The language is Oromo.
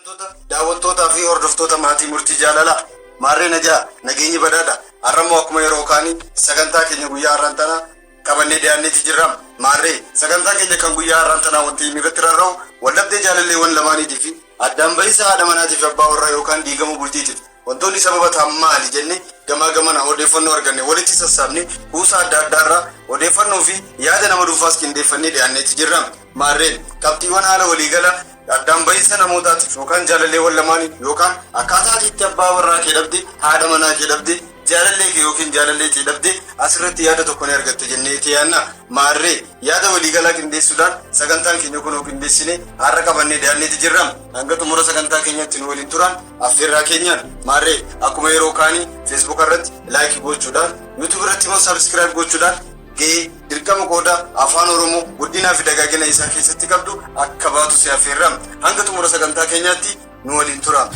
Kabajamtoota daawwattootaa fi hordoftoota maatii murtii jaalalaa, maarree najaa, nageenyi badhaadha. Har'ammoo akkuma yeroo kaanii sagantaa keenya guyyaa har'aan tanaa qabannee dhiyaanneeti jirra. Maarree sagantaa keenya kan guyyaa har'aan tanaa wanti inni irratti rarra'u waldhabdee jaalalleewwan lamaaniitii fi addaan bahiinsa haadha manaatii fi abbaa warraa yookaan diigamuu bultiitiif wantoonni sababa ta'an maali jenne gamaa gamana odeeffannoo arganne walitti sassaabne, kuusaa adda addaarraa odeeffannoo fi yaada nama dhuunfaas qindeeffannee dhiyaanneeti jirra. Maarreen qabxiiwwan haala waliigala addaan bahiinsa namootaatiif yookaan jaalalleewwan lamaanii yookaan akkaataa ati itti abbaa warraa kee dhabde, haadha manaa kee dhabde, jaalallee kee yookiin jaalallee kee dhabde asirratti yaada tokko ni argatte jennee yaanna. Maarree yaada waliigalaa qindeessuudhaan sagantaan keenya kunoo qindeessine har'a qabannee dhiyaanneeti jirra. Hanga xumura sagantaa keenyatti nu waliin turan affeerraa keenyaan. Maarree akkuma yeroo kaanii Facebook irratti like gochuudhaan, YouTube irratti immoo subscribe gochuudhaan gahee dirqama qooda afaan Oromoo guddinaa fi dagaagina isaa keessatti qabdu akka baatu si affeerra. Hanga xumura sagantaa keenyaatti nu waliin tura.